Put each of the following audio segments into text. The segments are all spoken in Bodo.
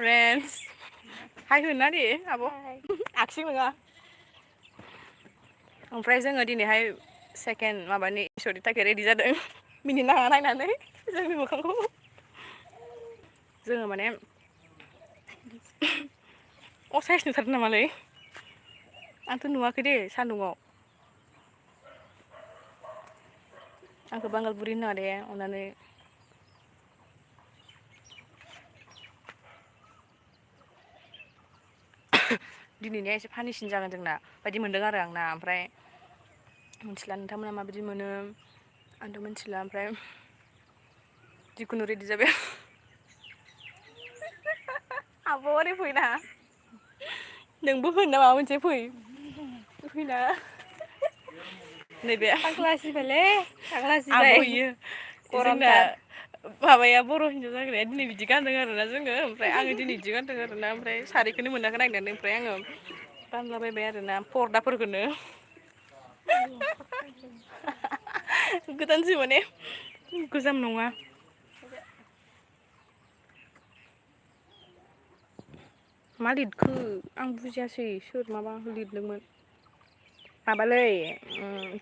फ्रेन्ड्स हाय होना दे आब' आखिं नङा ओमफ्राय जोङो दिनैहाय सेकेन्ड माबानि एपिसडनि थाखाय रेडि जादों मिनिट नाङा नायनानै जोंनि मोखांखौ जोङो माने असाइस नुथारदों नामालै आंथ' नुवाखै दे सान्दुङाव आंखौ बांगाल बुरि होननाङा दे अननानै दिनैनिया एसे फानिसिन जागोन जोंना बायदि मोनदों आरो आंना ओमफ्राय मिथिला नोंथांमोना माबायदि मोनो आंथ' मिथिला ओमफ्राय जिखुनु रेडि जाबाय आब' ओरै फैना नोंबो होनो माबा मोनसे फैना नैबे आंखौ लाजिबायलै आं लाजिबाय आब' इयो जोंना गरमथार माबाया बर' हिन्जाव जाग्राया दिनै बिदि गानदों आरोना जोङो ओमफ्राय आङो दिनै बिदि गानदों आरोना ओमफ्राय सारिखौनो मोनाखै नागिरनानै ओमफ्राय आङो गानलाबायबाय आरोना परदाफोरखौनो गोदानसो माने गोजाम नङा मा लिरखो आं बुजियासै सोर माबा लिरदोंमोन माबालै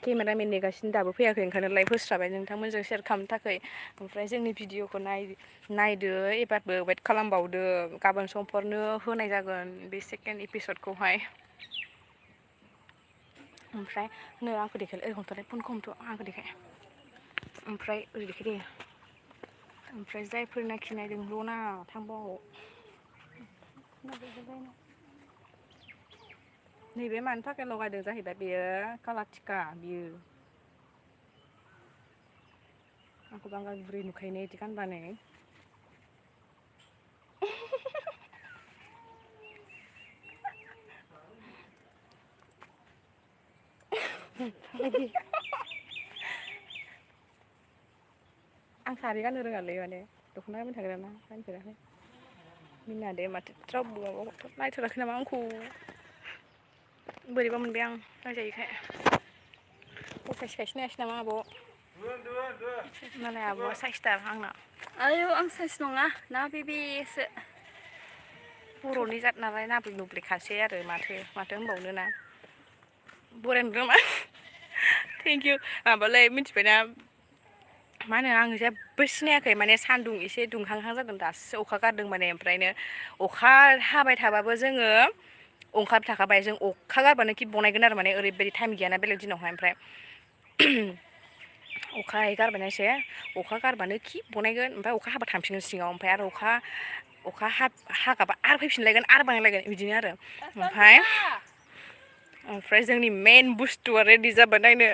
केमेरामेन नेगासिनो दाबो फैयाखै ओंखायनो लाइभ होस्राबाय नोंथांमोनजों सेयार खालामनो थाखाय ओमफ्राय जोंनि भिडिअखौ नायदो एबारबो वेट खालामबावदो गाबोन समफोरनो होनाय जागोन बे सेकेन्ड एपिसडखौहाय ओमफ्राय नै आंखौ देखाय ओरै हमथ'नाय फनखौ हमथ' आंखौ देखाय ओमफ्राय ओरै देखाय दे ओमफ्राय जायफोरनाखि नायदोंल' ना थांबाव नैबे मानि थाखाय लगायदों जाहैबाय बेयो कालार टिका बियो आंखौ बांगाल बुरै नुखायो ने बिदि गानबानो आं सारि गाननो रोङालै माने दख'ना गानबाय थाग्राना गानफेराखै मिनिनाङा दे माथो रावबो माबा नायथाराखै नामा आंखौ बोरैबा मोनबाय आं नायजायैखाय फसायसखायसो नायासै नामा आब' नालाय आब'आ साइसथार आंना आयौ आं साइस नङा ना बेसो बर'नि जात नालाय नाब्ले नुब्लेखासै आरो माथो होनबावनो ना बरायनो रोङा थेंक इउ माबालै मिथिबायना मा होनो आं जेबो सिनायाखै माने सान्दुं एसे दुंहांहां जादों दासो अखा गारदों माने ओमफ्रायनो अखा हाबाय थाबाबो जोङो ओंखारबाय थाखाबाय जों अखा गारबानो खि बनायगोन आरो माने ओरैबायदि टाइम गैयाना बेलेग दिनावहाय ओमफ्राय अखा गारबायना एसे अखा गारबानो खि बनायगोन ओमफ्राय अखा हाबा थांफिनगोन सिङाव ओमफ्राय आरो अखा हागाबा आरो फैफिनलायगोन आरो बांलायगोन बिदिनो आरो ओमफ्राय जोंनि मेन बुस्थुआ रेडि जाबाय नायनो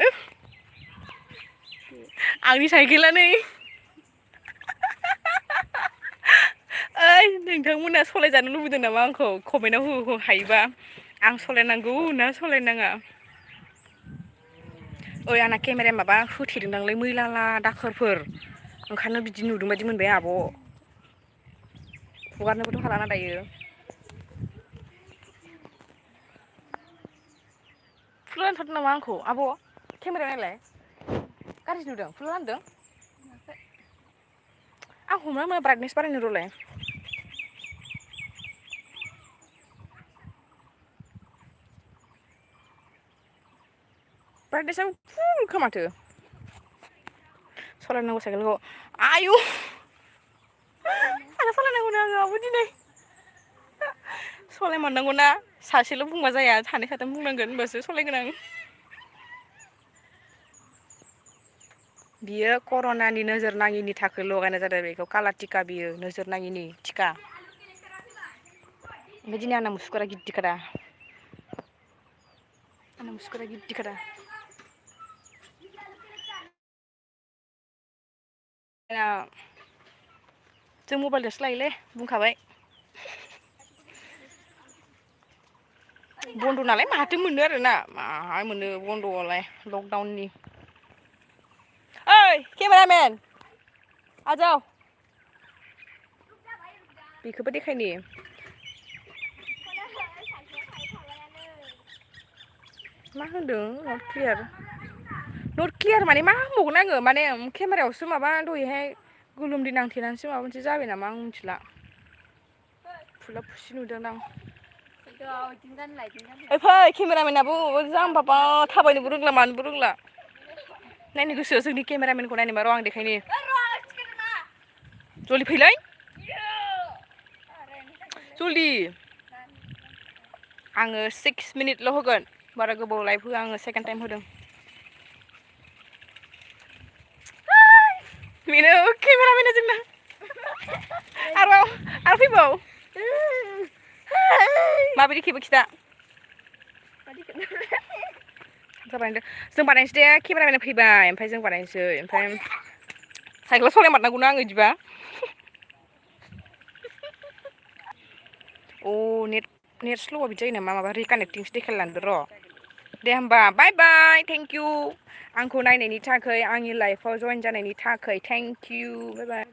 आंनि साइकेला नै ओइ नोंथांमोना सालायजानो लुबैदों नामा आंखौ कमेन्टआव हो हायोबा आं सालायनांगौ ना सालायनाङा ओइ आंना केमेराया माबा होथेदोंदांलै मैला दाखोरफोर ओंखायनो बिदि नुदों बायदि मोनबाय आब' हगारनोबोथ' हालाना दायो फुल रानथारदों नामा आंखौ आब' केमेरायाव नायलाय गाज्रि नुदों फुल रानदों आं हमना मोना ब्राइटनेस बारायनो र'लाय ब्राइटनेसआबो फुलखा माथो सालायनांगौ साइकेलखौ आयु आंहा सालायनांगौनो आङो दिनै सालायमारनांगौ ना सासेल' बुंबा जाया सानै साथाम बुंनांगोन होनबासो सालायगोन आं बियो कर'नानि नोजोर नाङिनि थाखाय लगायनाय जादों बेखौ कालार टिका बियो नोजोर नाङिनि टिका ओमफ्राय दिनै आंना मुसुगुरा गिदिरखादा जों मबाइलजोंसो लायोलै बुंखाबाय बन्द' नालाय माथो मोनो आरोना मा मोनो बन्द'आवलाय लकडाउननि ओइ केमेरामेन आजाव बेखौबो देखायनि मा होनदों नट क्लियार माने मा होनबावगोन आङो माने केमेरायावसो माबा दहायहाय गोलोमदै नांथेनानैसो माबा मोनसे जाबाय नामा आं मिथिला फुला फुसि नुदों आं फैद' फै केमेरामेनाबो जां बाबा थाबायनोबो रोंला मानोबो रोंला नायनो गोसो जोंनि केमेरामेनखौ नायनो र' आं देखायनि जलदि फैलै जलदि आङो 6 मिनिटल' होगोन बारा गोबाव लाइभ होआ आङो सेकेन्ड टाइम होदों बेनो केमेरामेना जोंना आरो फैबाव माबायदि खेबो खिथा जों बानायनोसै दे केमेरामेना फैबाय ओमफ्राय जों बानायनोसै ओमफ्राय साइकेल सालायमारनांगौना आङो बिदिबा नेट स्ल'आ बिदि जायो नामा माबा रिकानेक्टिंसो देखाय लांदो र' दे होमबा बाय बाय थेंक इउ आंखौ नायनायनि थाखाय आंनि लाइफआव जइन जानायनि थाखाय थेंक इउ बाय बाय